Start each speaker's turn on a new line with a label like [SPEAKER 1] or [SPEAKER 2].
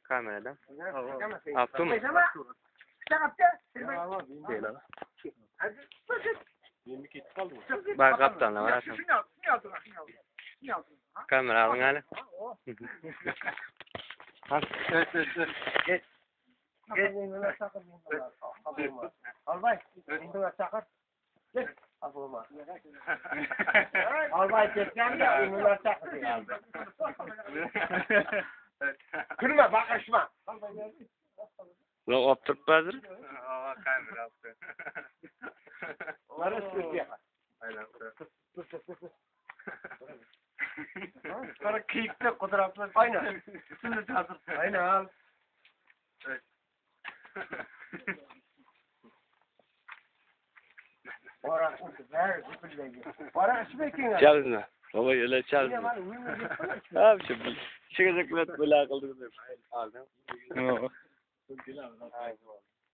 [SPEAKER 1] Kamerada. Aptym. Bak kaptanla var. Kamera alın hali.
[SPEAKER 2] Albay Gülme bakışma.
[SPEAKER 1] Ulan opturup bardyr.
[SPEAKER 3] Kamera aptı. Sonra keyifli kudretli.
[SPEAKER 2] Aynen. Aynen.
[SPEAKER 1] Çalsın. Baba öyle çalsın. Abi şu çıkacak millet böyle akıllı. Aldım.